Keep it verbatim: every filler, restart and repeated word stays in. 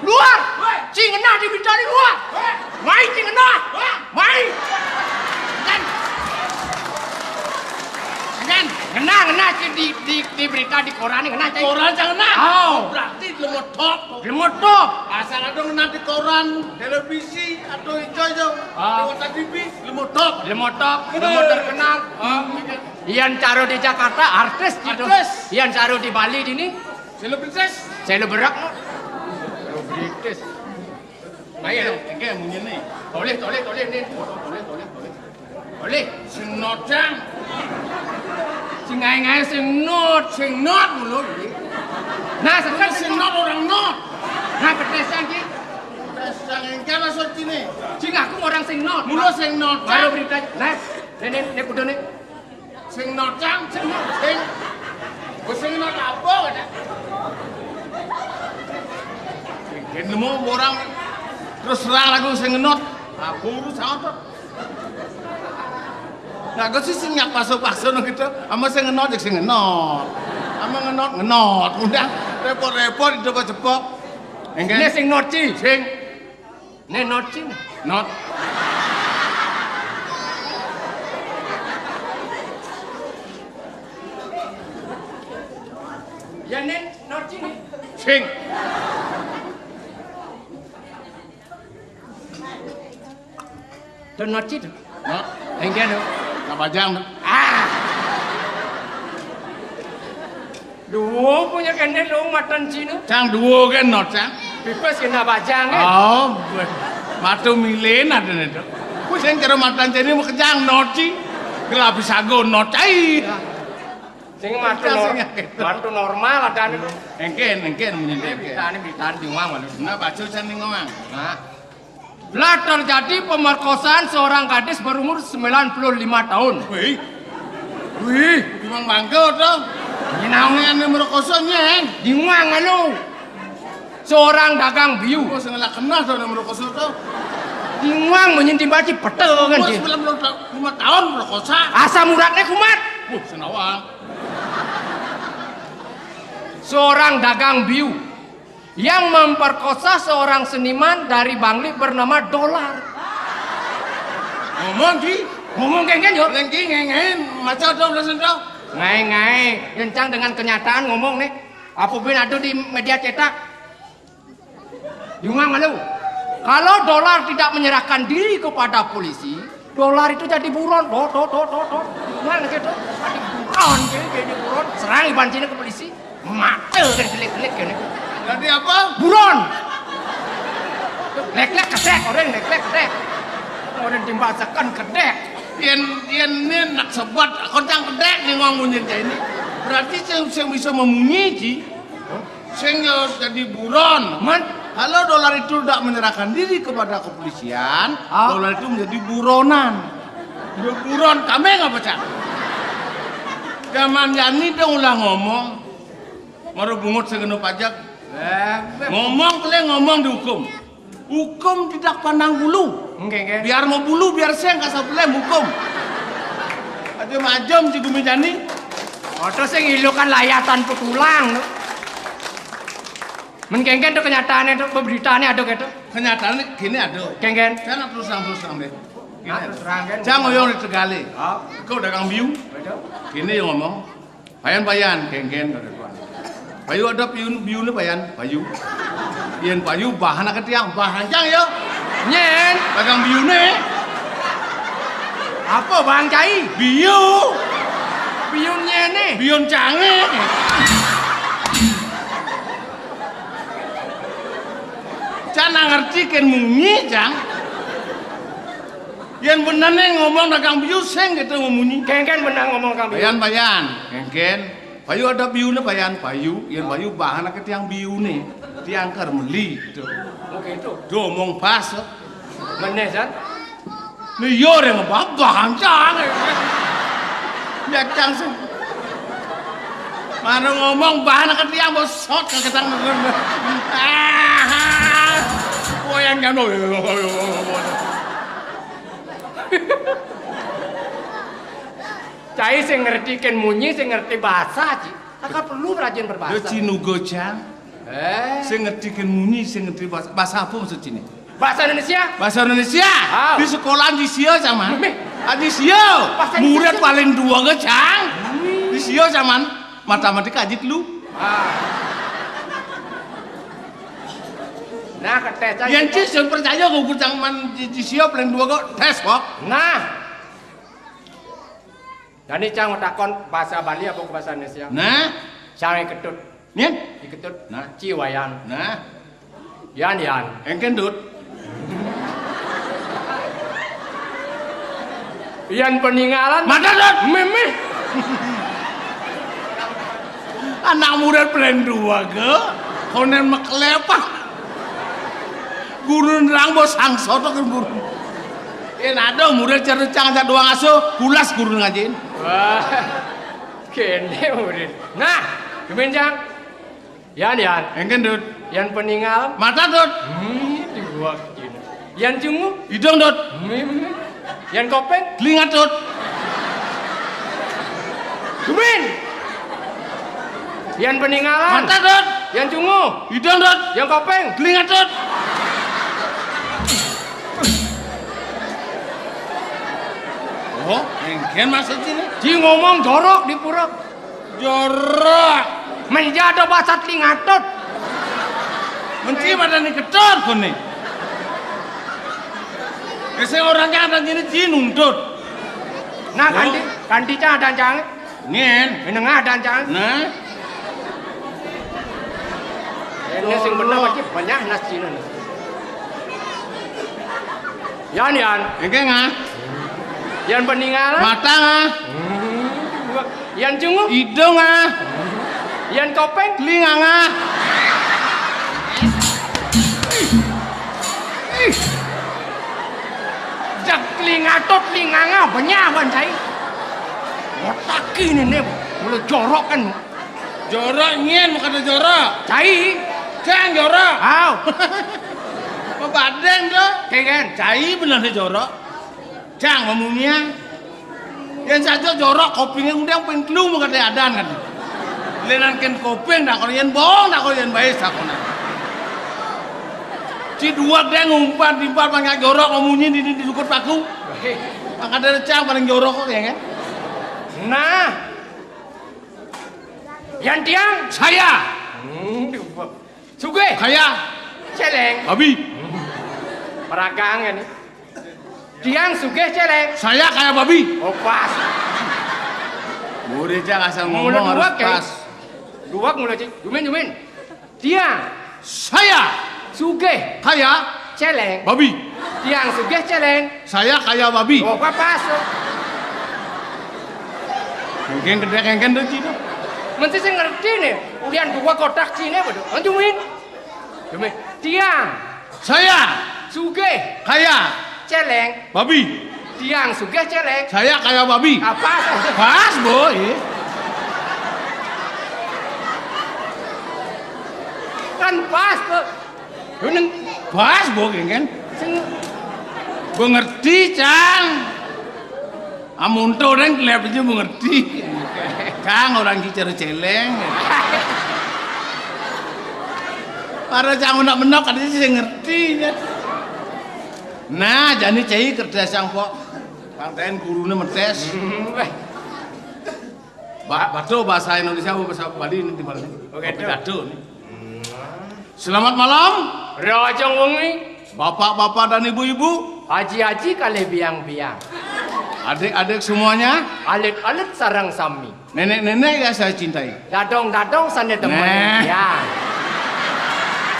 Luar. Ci ngenah di berita di luar. Mai ci ngenah. Mai. Kan. Kan. Ngenah, ngenah ci di, di, di berita di koran ni ngenah ci. Koran cang ngenah. Oh. Berarti lemot top. Lemot top. Asal ada ngenah di koran, televisi, atau ijo ijo. Ah. Lewat T V, lemot top. Lemot top, lemot terkenal. Ah. Yan caro di Jakarta, artis gitu. Artis. Yan caro di Bali dini. Selebritis. Seleberak. Selebritis. Ayo, oke, munyi ni. Toleh, toleh, toleh ni. Toleh, toleh, toleh. Toleh. Sing not, Cang. Sing ngae-ngae sing not. Sing not mulu iki. Nah, sekarang sing not orang not. Nah, pedes, Cang, iki. Pedes, Cang, engke lah sotine. Sing aku orang sing not. Mulu sing not, Cang. Baru berita. Nah, ni, ni, ni kudu ni. Sing not, Cang, sing not, sing. Wis sing not apa, kata? Sing nemu orang terus terang lagu sing not. Aku urus apa? Nah, aku sih sing nyak paso-paso no gitu. Ama sing not, ya sing not. Ama ngenot, ngenot. Udah repot-repot itu cepok. Ini sing not, Ci. Sing. Nih, not sini. Not. Ya, nih, not sini. Sing. Tuh, not sini. Not. Enggak, no. Nggak bajang, no. Ah. Duo punya kene lo matan Cina. Cang duo kan not, Cang. Pipes kena bajang, eh. Oh, be-, matu milin ada nih, tuh. Sing kira matan Cina mau kejang not, Ci. Gelap sago not, ai. Sing matu nor-, matu normal ada nih. Engken, engken, munyi engken. Kita ini bisa diuang malu. Nah, baca sing ngomong. Nah. Lah terjadi pemerkosaan seorang gadis berumur sembilan puluh lima tahun. Wih. Wih, memang bangga tuh. Ini naon? Ini anu merkosa, Nyeng. Diuang anu. Seorang dagang biu. Oh, sing ngelak kena tuh anu merkosa tuh. Diuang menyinti baci petel kan, Umur dia. Sembilan puluh lima tahun merkosa. Asam uratnya kumat. Wah, senawang. Seorang dagang biu yang memperkosa seorang seniman dari Bangli bernama Dolar. Ngomong, Ci. Ngomong, Kengken, yo. Lengki, ngengen, maca dong, udah sendok. Ngae, ngae. Kencang dengan kenyataan ngomong, nih. Apa bin ada di media cetak? Diuang lu. Kalau Dolar tidak menyerahkan diri kepada polisi, Dolar itu jadi buron. Dot, dot, dot, dot, dot. Diuang gitu. Jadi buron, jadi, jadi buron. Serang iban sini ke polisi. Mate kan gelik-gelik gini. Jadi apa? Buron. Lek-lek kedek, orang lek-lek kedek. Orang timbasakan kedek. Yen, yen ini nak sebat, koncang kedek nih ngomong munyin kayak ini. Berarti sing, sing bisa memunyi, Ci. Sing ya jadi buron. Man? Kalau Dolar itu tidak menyerahkan diri kepada kepolisian, ah, Dolar itu menjadi buronan. Udah buron, kami nggak pecah. Zaman Yani dong ulah ngomong. Maro bungut sing kena pajak. Eh, ngomong kele ngomong dihukum. Hukum tidak pandang bulu. Nggih, nggih. Biar mau bulu, biar seng kasar pelem hukum. Aja majam si gumi jani. Oto sing ilukan layatan putulang. Men kengken tuh kenyataannya tuh, pemberitaannya ada gitu. Kenyataan gini ada. Kengken. Saya nak terus terang, terus terang deh. Gini. Nah, ada. Terus terang kan. Cang oyong di Tegali. Oh. Kau dagang biu. Betul. Gini yang ngomong. Payan, payan, kengken, kata tuan. Payu ada biu, biu ni payan, payu. Yen payu, bahan ke tiang, bahan cang ya. Nyen. Dagang biu ni. Apa bang cai? Biu. Biu nyen ni. Biu cange. Cang ngerti kan munyi, cang. Yang benar ni ngomong dagang biu seng gitu memunyi. Kengken benar ngomong dagang biu. Payan, payan. Kengken. Payu ada biu ni payan, payu. Yang payu bahan ke tiang biu ni. Tiang kermeli tu. Oke itu. Dia omong pas. Meneh, San? Ni yo yang babah ancang. Ya cang sih. Mana ngomong bahan ke tiang bosot ke ketang. Ah. Koyang kan. Cai sing ngerti kan munyi, sing ngerti bahasa, Ci. Kakak perlu rajin berbahasa. Dia Cinugo, Cang. Eh. Sing ngerti kan munyi, sing ngerti bahasa, bahasa apa maksud sini? Bahasa Indonesia? Bahasa Indonesia. Ah. Di sekolah di sia zaman. Meh. Ah, di sia. Bahasa Indonesia. Murid paling dua ke, Cang. Di sia zaman. Matematika aja lu. Ah. Nah, ketes aja. Yang cis, yang percaya gue zaman di, di sia paling dua kok tes kok. Nah. Jani cang takon bahasa Bali apa bahasa Indonesia? Nah. Cang iketut. Nien? Iketut. Nah. Ci Wayan. Nah. Yan, Yan. Engken, Dut. Yan peningalan. Mata, Dut. Mimih. Anak murid paling dua ke. Konen mekelepak. Guru nerang bos sangsoto kan guru. Yen ada murid cerita cang aja doang asuh, pulas guru ngajiin. Wah, kene murid. Nah, gemen cang. Yan, Yan. Engken, Dut. Yan peningal. Mata, Dut. Hmm, dua kene. Yan cungu. Idung, Dut. Hmm. Yan kopeng. Telinga, Dut. Gemen. Yan peningalan. Mata, Dut. Yan cungu. Idung, Dut. Yan kopeng. Telinga, Dut. Oh, engken maksud sini? Ci ngomong jorok di pura. Jorok. Menjadi bahasa telinga, Dut. Menti pada ni ketut kone. Ese orang kan ada gini ci nuntut. Nah, oh. Kanti, kanti cang ada cang. Nien. Menengah ada cang. Nah. Ini sing bener lagi banyak nas Cina nih. Yan, Yan. Engke ngah. Yan peningalan. Mata ngah. Hmm. Yan cungu. Idung ngah. Yan kopeng. Telinga ngah. Ih. Jak telinga to telinga ngah banyak ban cai. Otak ini nih mulai jorok kan. Jorok nyen, bukan jorok. Cai. Cang jorok. Au. Pebadeng to. Kegen. Cai bener jorok. Cang ngomongnya. Yen saja jorok kopinge undang ping telu mengkate adan kan. Lenan ken koping dak kok yen bong dak kok yen bae sakona. Ci dua deng umpat timpat banyak jorok ngomongnya di di sukut paku. Angkat dari cang paling jorok kok ya kan. Nah. Yan tiang. Saya. Hmm, sugih. Kaya. Celeng. Babi. Paragang ini. Tiang sugih celeng. Saya kaya babi. Oh, pas. Murid cang asal ngomong harus pas. Dua mula, Cik. Jumin, jumin. Tiang. Saya. Sugih. Kaya. Celeng. Babi. Tiang sugih celeng. Saya kaya babi. Oh, kok pas. Mungkin gede kengken tuh Cina. Mesti sing ngerti nih. Ulian dua kotak Cina betul. Anjumin. Jumin. Tiang. Saya. Sugih. Kaya. Celeng. Babi. Tiang sugih celeng. Saya kaya babi. Ah, pas. Pas, boy. Kan pas tuh. Yo neng pas, boy, kan? Sing mengerti, Cang. Amun to orang kelihatan aja mengerti. Cang orang kicer celeng. Para cang menok-menok ada sih ngerti. Nah, jani cai kertas yang kok. Pangkain gurunya metes. Hmm, weh. Ba-, batu bahasa Indonesia apa bahasa Bali ini di mana? Oke, kopi tuh. Batu nih. Selamat malam. Rajang wengi. Bapak-bapak dan ibu-ibu. Haji-haji kalih biang-biang. Adik-adik semuanya. Alit-alit sareng sami. Nenek-nenek yang saya cintai. Dadong-dadong sane demen. Nah. Ya.